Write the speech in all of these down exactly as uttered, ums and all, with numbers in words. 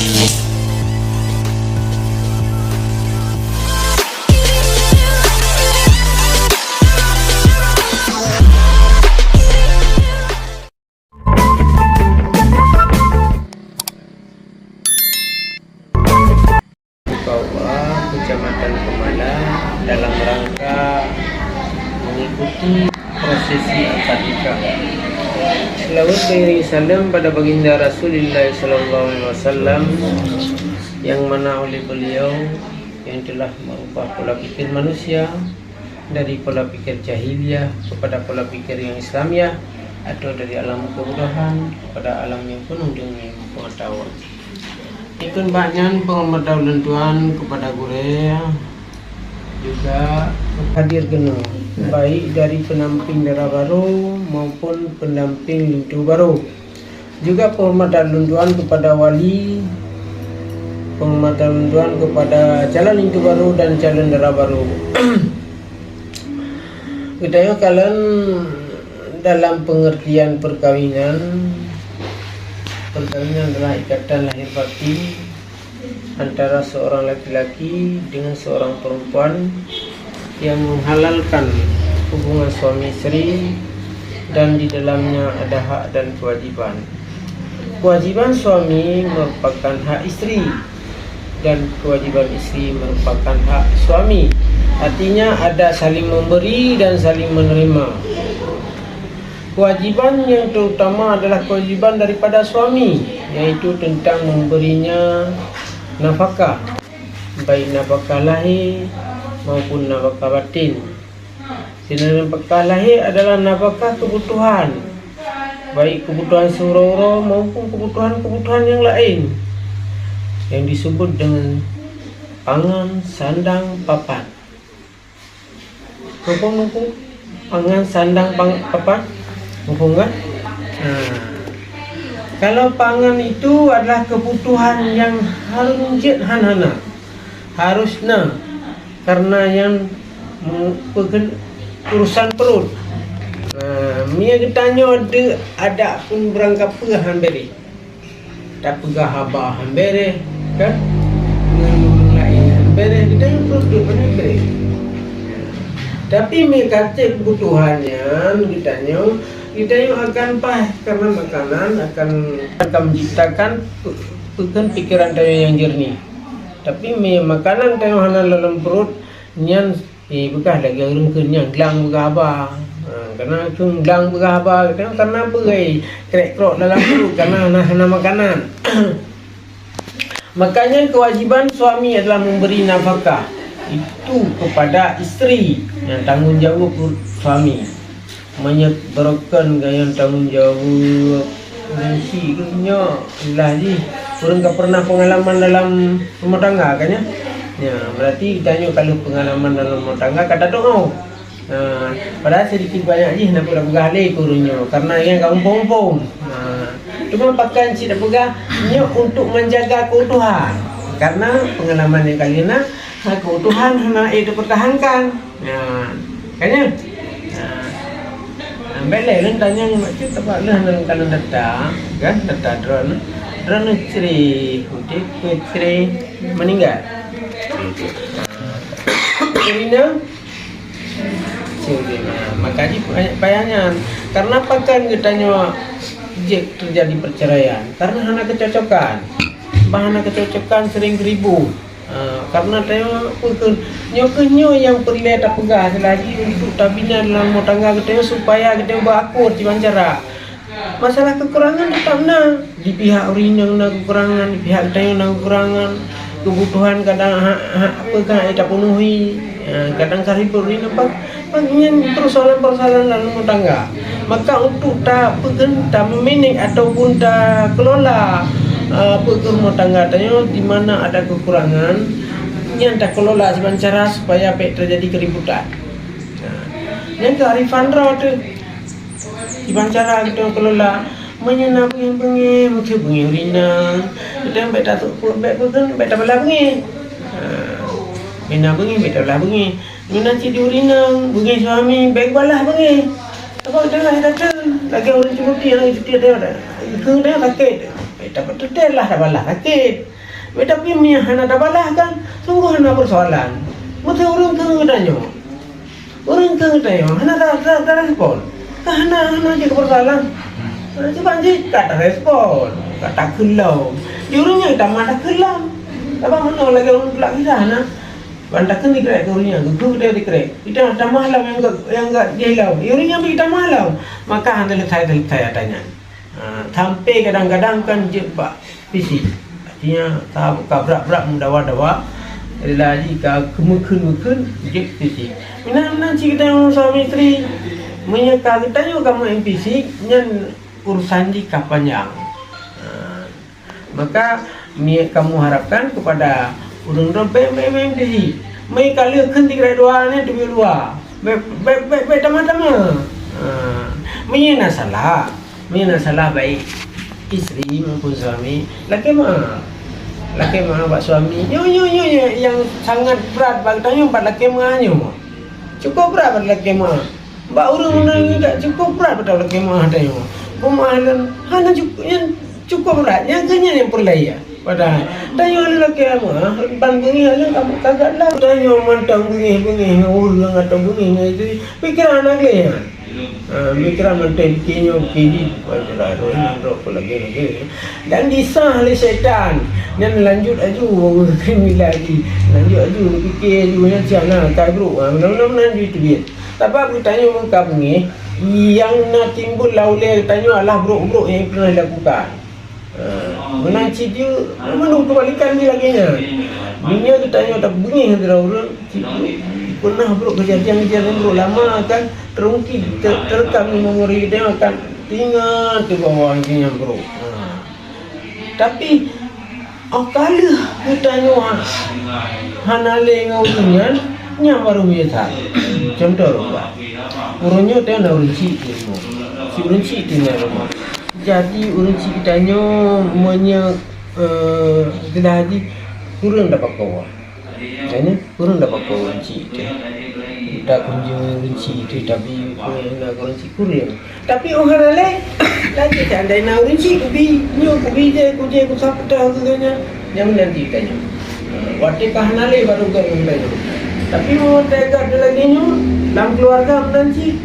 Kawa, Kecamatan Pemala, dalam rangka mengikuti prosesi akad nikah. Selawat beriring salam pada Baginda Rasulullah sallallahu alaihi wasallam, yang mana oleh beliau yang telah merubah pola pikir manusia dari pola pikir jahiliyah kepada pola pikir yang Islamiah, atau dari alam kebodohan kepada alam yang penuh dengan pengetahuan. Ikon bak nyan, penghormatan ulôn tuan kepada gurée juga hadir keunoe, baik dari pendamping dara barô maupun pendamping linto barô. Juga penghormatan lôn tuan kepada wali, penghormatan lôn tuan kepada calon linto barô dan calon dara barô. Geutanyoe kalon dalam pengertian perkawinan, perkawinan adalah ikatan lahir batin antara seorang laki-laki dengan seorang perempuan yang menghalalkan hubungan suami isteri dan di dalamnya ada hak dan kewajiban. Kewajiban suami merupakan hak isteri dan kewajiban isteri merupakan hak suami. Artinya ada saling memberi dan saling menerima. Kewajiban yang terutama adalah kewajiban daripada suami, yaitu tentang memberinya nafkah, baik nafkah lahir maupun nafkah batin. Di dalam nafkah lahir adalah nafkah kebutuhan, baik kebutuhan siuroe-uroe maupun kebutuhan-kebutuhan yang lain yang disebut dengan pangan, sandang, papan. Muphom, muphom? Pangan, sandang, pang-, apa? Muphom kan? Nah, kalau pangan itu adalah kebutuhan yang harus jeuet hana-hana. Harus na. Karena yang mu-, peukeuh urusan perut. Nah, meunyoe geutanyoe deuek adak pun beurangkapeue han bereh. Tapeugah haba han bereh, kan? Ngon ureueng laén han bereh, geutanyoe peureuleueh han bereh. Tapi meukacek kebutuhan nyan, geutanyoe, geutanyoe akan paih, karena makanan akan, akan menciptakan pe-, peukeuh pikiran tanyoe nyang jernih. Tapi meunyoe makanan tanyoe hana lam perut, nyan Eh, beugah lagèe ureueng kheun nyan glang beugah haba. Ha, karena kheun glang beugah haba, karena, karena peue? Krek-krok dalam pruet, karena hana, hana makanan. Makanya kewajiban suami adalah memberi nafkah itu kepada isteri, yang tanggung jawab suami. Meunyoe droeneuh geutanyoe tanggung jaweueb, ureueng chik geuh nyoe, jeulaih jih ureueng ka peureunah peungalaman dalam rumoh tangga, kan nyan? Nyan, berarti geutanyoe ka lheueh peungalaman dalam rumoh tangga, ka tadoe. Nah, padahai sedikit banyak jih na peugah-peugah lé keu ureueng nyoe, karena nyang ka muphom-muphom. Nah, cuma pakon cit tapeugah, nyoe untuk menjaga keutuhan. Karena peungalaman nyang ka lheueh na, keutuhan hana ék teupeutahankan. Nah, kan nyan? Nah, nah, bèk lé lôn tanyong mak cit, teuma lheueh nyan ka lôn data, kan? Data droeneuh. Droeneuh cre udép, cre meuninggai. Ureueng inong cre udép. Nah, maka jih payah nyan. Karena pakon geutanyoe jeuet terjadi perceraian? Karena hana keucocokan. Bah hana keucocokan sering ribut. Ah, karena tanyoe peue kheun, nyoe keuh nyoe nyang peureulèe tapeugah, selagi untuk tabina dalam rumoh tangga geutanyoe supaya geutanyoe beuakur kiban cara. Masalah keukurangan teutap na, di pihak ureueng inong na keukurangan, di pihak geutanyoe na keukurangan, keubutuhan kadang hak, hak peue ka hana tapeunuhi, ah, kadang ka ribot ureueng inong. Nyan persoalan-persoalan dalam rumah tangga. Maka untuk ta-, peue kheun, tameumanage ataupun takelola, eh, peue kheun rumah tangga tanyoe di mana ada kekurangan, nyan takelola siban cara supaya bèk terjadi keributan. Nah, nyan kearifan droe teuh. Siban cara geutanyoe kelola. Meunyoe na beungèh-beungèh, meucue beungèh ureueng inong. Geutanyoe bèk tasôk pruet, bèk peue kheun, bèk tabalah beungèh. Ha, meunyoe na beungèh, bèk tabalah beungèh. Meunyoe na cit di ureueng inong, beungèh suami, bèk balah beungèh. Sabab geutanyoe hana tatem, lagèe ureueng cuti, aneuk cuti ada, ada. Keu geutanyoe sakét. Bèk ta-, teuntèe lah tabalah sakét. Tapi meunyo hana tabalah kan, sungguh hana persoalan. Meusti ureuëng keu geutanyoe. Ureuëng keu geutanyoe hana ta-, ta-, tarespon. Ka hana, hana jeuet persoalan. Sebab jih ka tarespon, ka takheun lom. Di ureuëng nyan tamah takheun lom. Sabab meunoe lagée ureuëng tulak kisah na. Ban takheun dikrek keu ureuëng nyan, geukheun geutanyoe dikrek. Kita tamah lom nyang gak, nyang gak jih lom. Di ureuëng nyan pih tamah lom. Maka hana selesai-selesai ata nyan. Ha, sampai kadang-kadang kan jeuet bak fisik. Artinya, ka, ka brat-brat meudawa-dawa, laju ka keumeukeun-meukeun jeuet fisik. Meunan, meunan cit geutanyoe suami isteri, meunyoe ka geutanyoe ka meu'en fisik, nyan urusan jih ka panjang. Ha, maka, mi-, kamoe harapkan kepada ureuëng droe bèk, bèk, bèk fisik. Meuka lheueh kheun tiga dua ni teubiet dua. Bèk, bèk, bèk, bèk tamah-tamah. Ha, meunyoe na salah, meunyoe na salah baik isteri maupun suami, lakée meu'ah. Lakée meu'ah bak suami. Nyoe, nyoe, nyoe, nyoe nyang sangat brat bak geutanyoe, bak lakée meu'ah nyoe. Cukôp brat bak lakée meu'ah. Bak ureuëng meunan nyoe cukôp brat bak lakée meu'ah tanyoe. Peumeu'ah lôn hana cukôp, nyan cukôp brat. Nyang keu nyan nyang peureulée ya. Padahai tanyoe lôn lakée meu'ah, ban beungéh lôn ka, ka galak. Tanyoe mantong beungéh-beungéh ngon ureuëng atau beungéh ngon isteri, pikiran hana gleh nyan. Ha, pikiran mantong pike nyoe, pike jih, padahai roh nyan roh lagée-lagée. Dan disah lé syaitan. Nyan lanjut aju kriminal jih. Lanjut aju pike aju nyan siat na ka brok. Ha, mudah-mudahan meunan jih teubiet. Sabab geutanyoe meuka beungéh, nyang na timbul lam ulée geutanyoe adalah brok-brok nyang pernah dilakukan. Ha, meunan cit jeuet, meunurot keubalikan jih lagée nyan. Meunyoe geutanyoe tabeungéh sidroe ureuëng, cit jeuet pernah brok keujadian-keujadian brok lama kan, teurungkit, ter-, teurekam di memori geutanyoe kan, teuingat teuh bahwa geutanyoe brok. Ha. Tapi, óh ka lheueh geutanyoe hana lé ngon ureuëng nyan, nyan barô meunyeusai. Cuntoh lôn ba, ureuëng nyoe teuh na ureuëng chik di rumoh. Si ureuëng chik teuh na rumoh. Jadi, ureuëng chik geutanyoe meunyoe, eh, geulah jih kureueng dapat kawa. Hanya kureueng dapat kawa ureuëng chik teuh. Takunjungi ureuëng chik teuh, tapi kureueng na ureuëng chik kureueng. Tapi óh hana lé, lagée seandai na ureuëng chik kubi, nyoe kubi jai, kujai, kusah peutah keu geuhnyan. Nyang meunan cit tanyoe. Watée ka hana lé barô gét ngon tanyoe. Tapi watée gét lagée nyoe, lam keuluwarga meunan cit.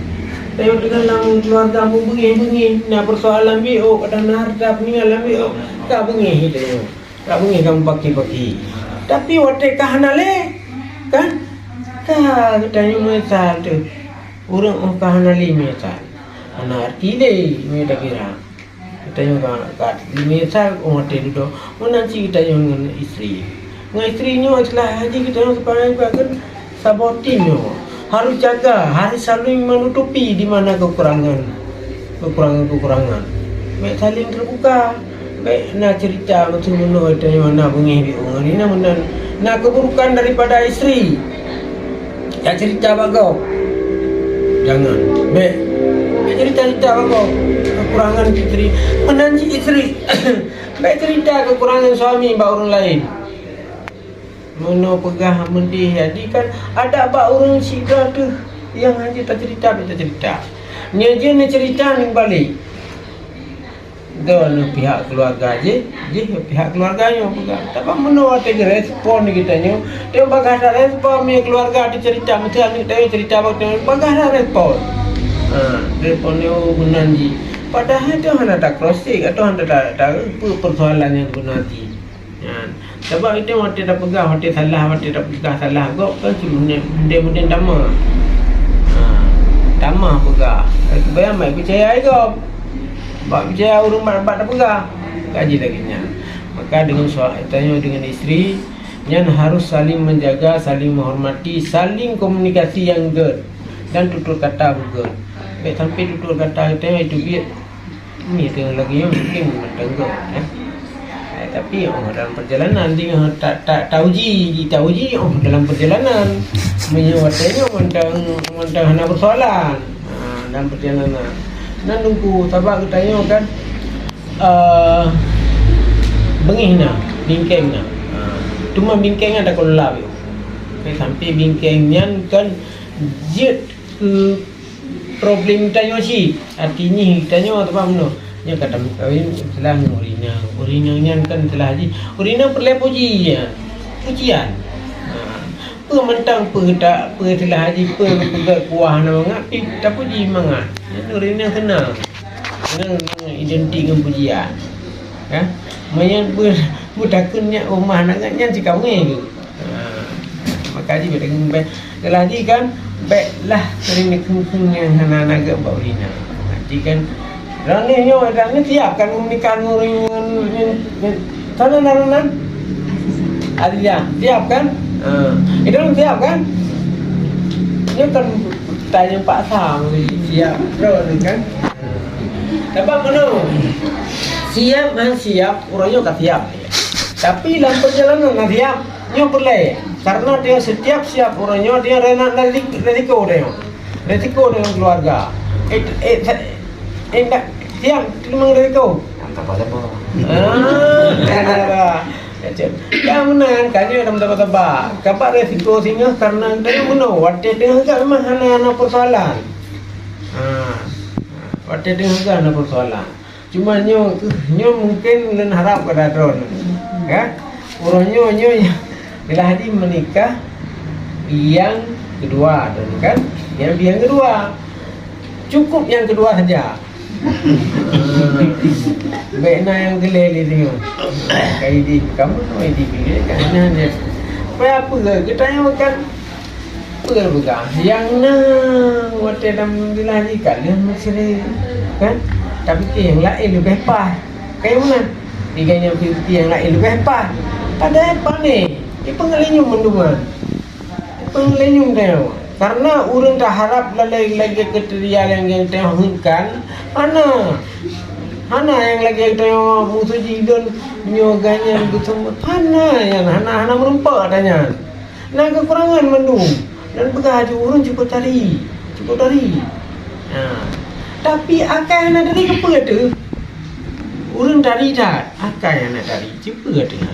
Tanyoe deungon lam keuluwarga meubeungéh-beungéh, na peusoalan biôh, kadang na hareuta peuninggai lam biôh, ka beungéh tanyoe. Ka beungéh ka meupaki-paki. Tapi watée ka hana lé, kan? Ka geutanyoe meunyeusal teuh. Ureuëng óh ka hana lé meunyeusal. Hana arti lé meunyoe takira. Geutanyoe ka, ka meunyeusal óh watée dudoe. Meunan cit geutanyoe ngon isteri. Ngon isteri nyoe istilah haji geutanyoe seupayang ka kheun saboh tim nyoe harôh jaga, harôh saléng meunutupi di mana keukurangan, keukurangan-keukurangan. Bèk saléng teubuka, bèk na ceurita meuteumeunoe tanyoe na beungéh di ureuëng na meunan, na keuburukan daripada isteri. Jak ceurita bak gob. Jangan. Bèk. Bèk ceurita-ceurita bak gob keukurangan isteri. Meunan cit isteri. Bèk ceurita keukurangan suami bak ureuëng laén. Meunoe peugah meudeh, jadi kan adak bak ureuëng sidroe teuh nyang hana taceurita, bèk taceurita. Nyoe jeuet neuceurita neubalek. Droeneuh pihak keuluwarga jih, jih pihak keuluwarga nyoe peugah. Tapi meunoe watée geurespon di geutanyoe, teuh bagaih tarespon meunyoe keuluwarga teuceurita, meusti aneuk tanyoe ceurita bak geutanyoe, bagaih tarespon. Ha, respon nyoe meunan jih. Padahai teuh hana ta cross check atau hana ta, ta, peue persoalan nyang beuna jih. Nyan. Sabab itu watée tapeugah, watée salah, watée tapeugah salah gob kan cuma meunan-meunan tamah. Ha, tamah peugah. Keubaya mak peucaya gob. Bak peucaya ureuëng bak, bak tapeugah. Kaji lagée nyan. Maka deungon sua-, tanyoe deungon isteri, nyan harôh saling menjaga, saling menghormati, saling komunikasi nyang gét dan tutur kata beugét. Bèk sampai tutur kata tanyoe itu biet. Ni tengah lagi yang mungkin mantong gob, eh. Eh, tapi, oh, dalam perjalanan tengah ta, ta, tauji, ditauji, oh, dalam perjalanan. Meunyoe watée nyoe mantong, mantong hana persoalan. Ha, dalam perjalanan. Dan nunggu sabab geutanyoe kan, eh, beungéh na, bingkeng na. Ha, cuma bingkeng na takon lab. Sampai bingkeng nyan kan jeuet keu problem tanyoe cit. Arti jih tanyoe teuma meunoe. Nyoe ka tameukawen istilah ngon ureueng inong. Ureueng inong nyan kan istilah jih, ureueng inong peureulèe puji nyan. Pujian. Ha. Peue mantong peue tak, peue istilah jih, peue geupeugah kuah na mangat, pih tapuji mangat. Nyan ureueng inong seunang. Seunang identik ngon pujian. Kan? Meunyo beu-, beutakheun nyak rumah aneuk nyan, nyan sikamé geuh. Ha, maka jih bèk deungon bèk. Lagi kan, bèk lah sering dikheun-kheun nyang hana-hana geuh bak ureueng inong. Jadi kan, droeneuh nyoe, droeneuh siap kan menikah ngon ureueng nyan, nyan, nyan. Sana, na, na, na. Alia, siap kan? Ha. Itu siap kan? Nyoe kan tanya paksa, siap droeneuh kan? Dapat meunoe. Siap han siap, uroe nyoe ka siap. Tapi lam perjalanan na siap, nyoe peureulèe. Karena dia setiap siap uroe nyoe, dia rena risiko dia. Risiko dengan keluarga. Eh, eh, eh, tak siap terima risiko. Apa-apa. Ah, ya, meunan, kan nyoe dalam taba-taba. Kabar risiko singoh karena dia meunoe, watèe tengah gak memang hana, hana persoalan. Ha. Watèe tengah gak hana persoalan. Cuma nyoe, nyoe mungkin lôn harap keu droeneuh, ya. Uroe nyoe, nyoe, bila hadi menikah yang kedua, kan? Yang, yang kedua. Cukup yang kedua saja. Bèk na nyang keu lhèe lé singoh. Ka idi, kamoe na idi pih, kan? Hanya, hanya. Supaya apa? Geutanyoe kan Peue peugah? Nyang na watèe lam bilah jih ka lheueh meusyedara, kan? Tapi nyang laén leubeh paih. Kayém na. Tiga nyang peuti nyang laén leubeh paih. Padahai pane. Ipeungelinyum meunuan. Ipeungelinyum teuh. Karena ureueng taharap lalai lagèe kriteria nyang, nyang teuh kan. Hana. Hana nyang lagèe teuh musoh jih lôn nyoe ganyan geuseumut. Hana nyan, hana, hana meurumpok ata nyan. Na keukurangan mandum. Dan peugah laju ureueng cukôp tari, cukôp tari. Ha. Tapi akai hana tari keupeue teuh? Ureueng tari that, akai hana tari, keupeue teuh?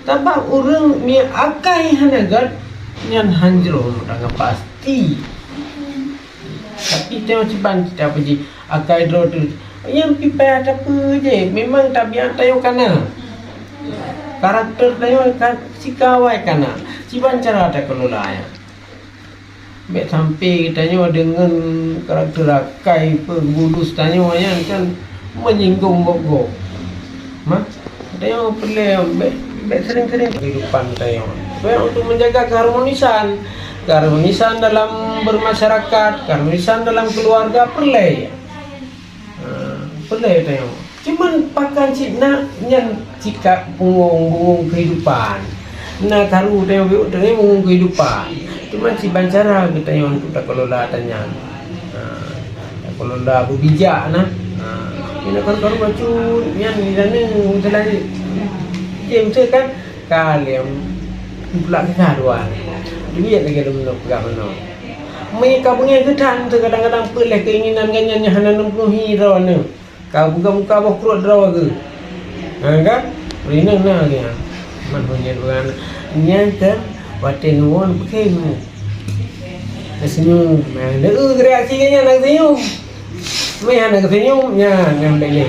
Sabab ureueng nyang akai hana göt, nyan hanjeuet meutanggah pasti. Tapi teuh kiban kita puji akai droe teuh. Nyang pih payah tapeujeuet, memang tabiat tanyoe kana. Karakter tanyoe ka sikawai kana. Kiban cara takelola nyan. Bèk sampai tanyoe deungon karakter akai peugulus tanyoe nyan kan menyinggung gob-gob. Mah, tanyoe peureulèe bèk, bèk sering-sering kehidupan tanyoe. Supaya untuk menjaga keharmonisan, keharmonisan dalam bermasyarakat, keharmonisan dalam keluarga peureulèe. Ha, peureulèe tanyoe. Cuman pakon cit na nyan sikap bungong-bungong kehidupan. Na karu tanyoe beu tanyoe bungong kehidupan. Cuman kiban cara geutanyoe untuk takelola ata nyan. Ha, takelola beubijak na. Ha, ina karu-karu bacut nyan di sana, misalnya, dia betul kan? Ka lheueh pulak kisah dua. Duit lagèe lôn peugah meunoe. Meunyo ka beungèh geutanyoe, kadang-kadang peureulèe keinginan geutanyoe nyang hana neupeunuhi droeneuh. Ka buka-buka boh krot droe geuh. Ha, kan? Rinong na lagèe nyan. Man ho nyan ureueng nyan kan watèe nuwoe peukhém. Senyum. Nah, dia, eh, reaksi dia nyan, dia senyum. Meh hana senyum, nyan, nyan bèk lé.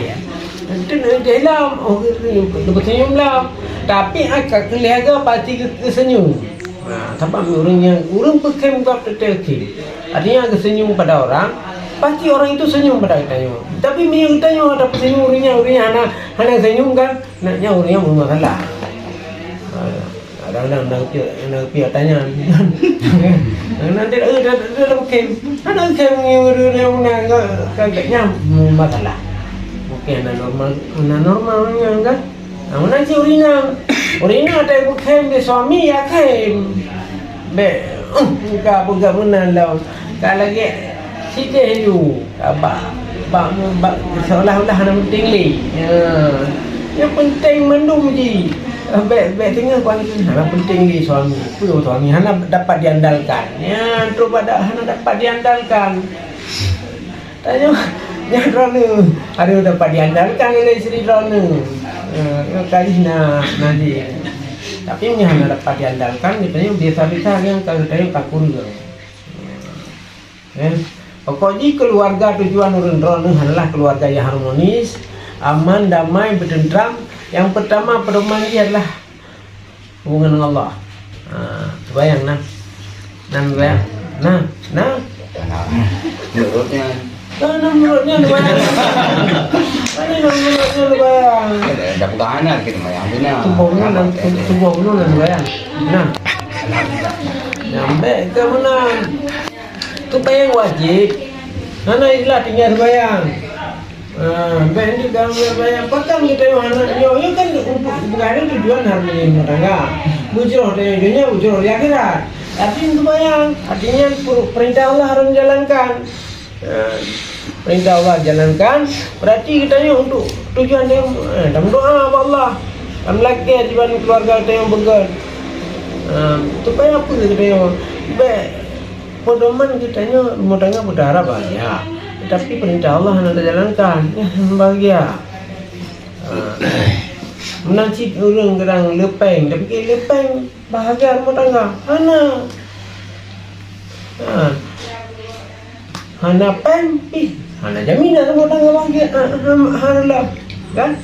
Itu nak jai lom, oh, dia senyum lom. Tapi akai keu lhèe pasti geusenyum. Nah, sabab ureueng nyang, ureueng peukhém gob teuh khém. Artinya geusenyum pada orang, pasti orang itu senyum pada geutanyoe. Tapi meunyo geutanyoe ada peusenyum ureueng nyan, ureueng nyan hana, hana senyum kan, nak nyan ureueng nyan bermasalah. Ha, kadang-kadang hana geupiôh, hana geupiôh ata nyan. Nanti, eh, dah, dah, dah, okey. Hana okey, ureueng nyan ka, ka, ka, nyan masalah. Mungkin hana normal, hana normal ureueng nyan kan. Nah, meunan cit ureueng inong. Ureueng inong ata ibu khém di suami ya khém. Bèk, uh, muka peugah meunan lom. Ka lagèe sideh ju. Ka bak, bak, bak seolah-olah hana penting lé. Ya. Yang penting mandum ji. Bèk, bèk singoh kuan hana penting lé suami. Peue suami hana dapat diandalkan. Ya, tu pada hana dapat diandalkan. Tanyoe, nyan droeneuh harôh dapat diandalkan oleh istri droeneuh. Eh, nyoe kali na, na jih. Tapi nyan hana dapat diandalkan, geutanyoe biasa-biasa nyan ka geutanyoe takue. Eh, Pokok jih keuluwarga tujuan ureuëng droeneuh adalah keuluwarga nyang harmonis, aman, damai, beuteuntram. Nyang peurtama peudoman jih adalah hubungan ngon Allah. Ha, seumayang na. Na seumayang. Na, na. Menurutnya. Na, na menurutnya seumayang. Na, na menurutnya seumayang. Dah peugah hana kita seumayang tu na. Tuboh ulôn na, tuboh ulôn na seumayang. Na. Nyang bék ka meunan. Seumayang wajéb. Hana istilah tinggai seumayang. Ah, bék nyoe dalam bayang pakon geutanyoe hana nyoe, nyoe kan untuk bukan tujuan harmoni rumah tangga. Bujroh tanyoe di dunia, bujroh di akhirat. Tapi untuk bayang, artinya per-, perintah Allah harus dijalankan. Ah, perintah Allah jalankan, berarti geutanyoe untuk tujuan tanyoe, eh, tameudoa bak Allah. Tameulakée diban keuluwarga tanyoe beugét. Ah, supaya apa geutanyoe? Bék Peudoman geutanyoe rumoh tangga beutara bahgia, teutapi peurintah Allah hana tajalankan, nyan hana bahgia. Ah, meunan cit ureuëng kadang le péng, tapike le péng bahgia rumoh tangga, hana. Ah, hana péng pih hana jaminan rumoh tangga bahgia, ah, ah, hana lah, kan?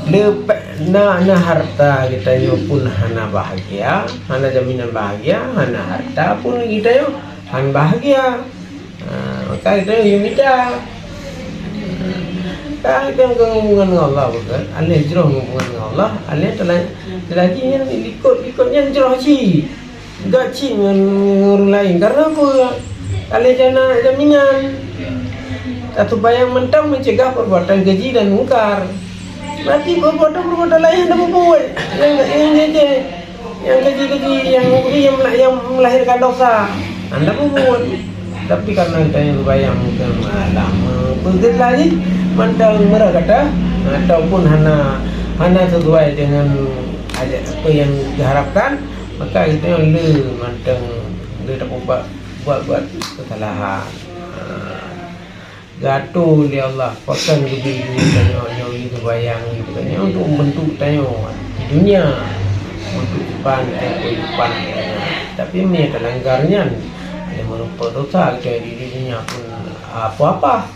Le péng na, na harta geutanyoe pun hana bahgia, hana jaminan bahgia, hana harta pun geutanyoe hana bahgia. Ha, maka geutanyoe yue mita. Ka geutanyoe hubungan ngon Allah, bukan? Aléh jroh hubungan ngon Allah, aléh teula-, teulaju nyan likot-likot nyan jroh cit. Gak cit ngon ureuëng laén. Karena apa? Aléh jana jaminan. Satu bayang mantong mencegah perbuatan keji dan mungkar. Berarti perbuatan-perbuatan laén hana peubuet. Nyang, nyang jijak, nyang keji-keji, nyang mungkri, nyang mela-, nyang melahirkan dosa. Hana peubuet. Tapi karena geutanyoe bayang mungkin malam, begitu lagi mantong meurah kata, ataupun hana, hana sesuai dengan apa yang diharapkan, maka geutanyoe le mantong le tapeubuet, buet-buet kesalahan. Ha. Geuatô lé Allah, pakon geubri geutanyoe nyoe yue teubayang, yue teubayang untuk membentuk tanyoe di dunia, untuk depan, untuk depan. Tapi meunyoe talanggar nyan, hana meureumpok dosa geutanyoe di dunia pun apa-apa.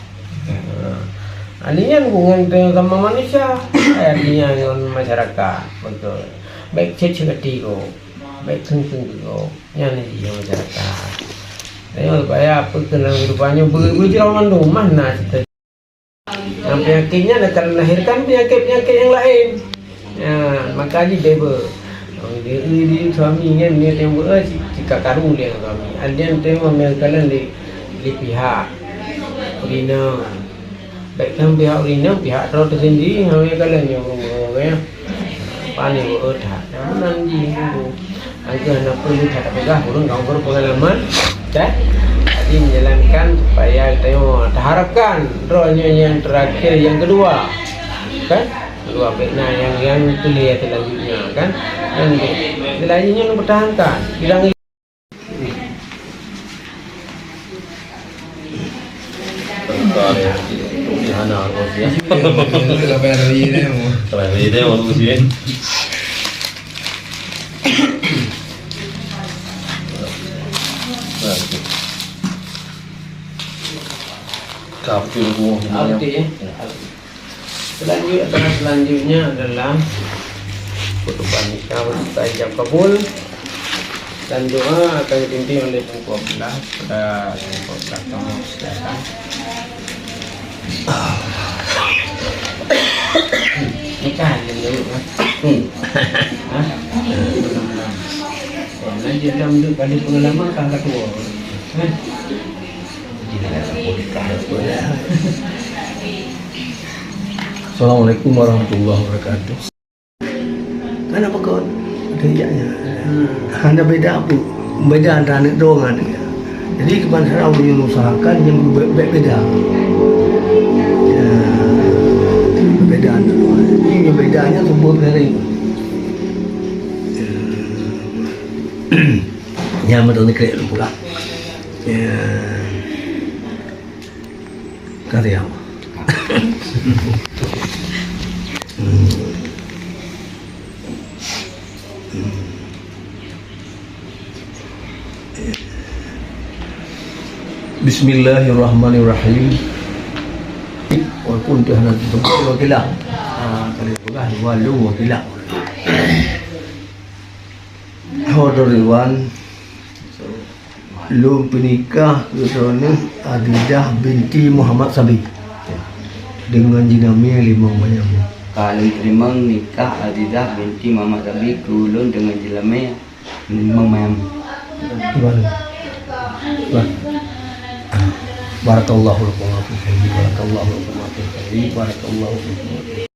Ha, nyan hubungan tanyoe sama manusia, artinya ngon masyarakat, betul. Baik cit seugati ko, baik kheun-kheun ko, nyan jih nyang masyarakat. Tanyoe supaya apa keunan kehidupan nyoe beu-, beujroh mandum, mah na cita. Nyang penyakit nyan akan melahirkan penyakit-penyakit nyang laén. Ya, maka jih beu. Di, di, di suami nyan dia tengok, eh, si, si kakaru dia suami. Ada yang tengok mengkalan di, di pihak. Perina. Baik kan pihak ureueng inong, pihak droe teusendiri, hana kalon nyoe ureueng-ureueng, ya. Pane beu that. Nah, meunan jih tu. Angkeu hana peue that tapeugah, ureueng ka ukeue peungalaman, kan? Jadi, menjalankan supaya tanyoe taharapkan droe nyoe nyang terakhir, nyang kedua. Kan? Kedua, baik, nah, nyang, nyang tuléh selanjutnya, kan? Nyang tu. Selanjutnya, pertahankan. Bilang Kafir. Ah, betul, ya. Selanjut, selanjutnya adalah khutbah nikah beserta ijab kabul dan doa akan dipimpin oleh Teungku Abdullah kepada Teungku Abdullah kamu silakan. Nikah aja dulu, kan? Hmm. Hah? Ya, lanjut dalam hidup ada pengalaman kan ketua. Hah? Assalamualaikum warahmatullahi wabarakatuh. Kan apa kau? Ada ianya. Hmm. Hana beda apa? Beda antara aneuk droe ngon aneuk. Jadi, keuban saran ulôn usahakan nyang be-, be-, beda. Ya, beda aneuk droe. Ini yang bedanya sumber dari. Ya. Nyang beutôi ni keu lôn pula. Ya. Ka teuh, ya. Hmm. Hmm. Bismillahirrahmanirrahim. Walaupun tu hana teumpat wakilah. Ah, kalau peugah dua lu wakilah. Ho Ridwan, lôn peunikah keu droeneuh Adidah binti Muhammad Sabi deungon jinamé limong manyam. Ka lôn teurimong nikah Adidah binti Muhammad Sabi keu ulôn deungon jinamé limong manyam. Gimana? Bah. Barakallahu lakum wa fikum. Barakallahu lakum wa fikum. Barakallahu lakum.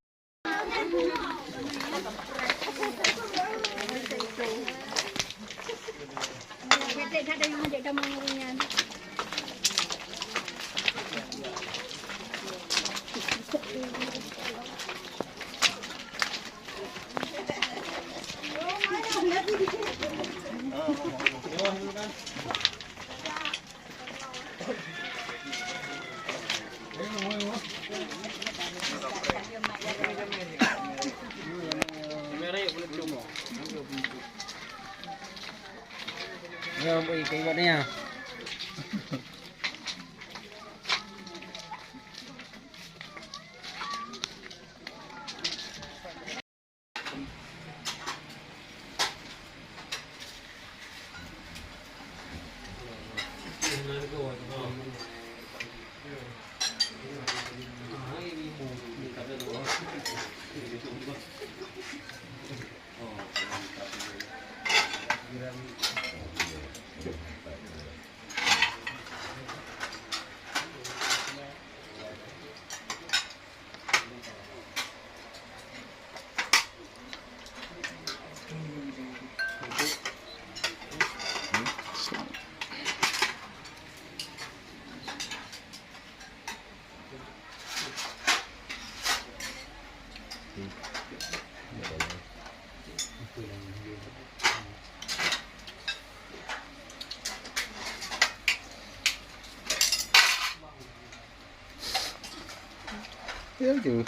Ya, tu.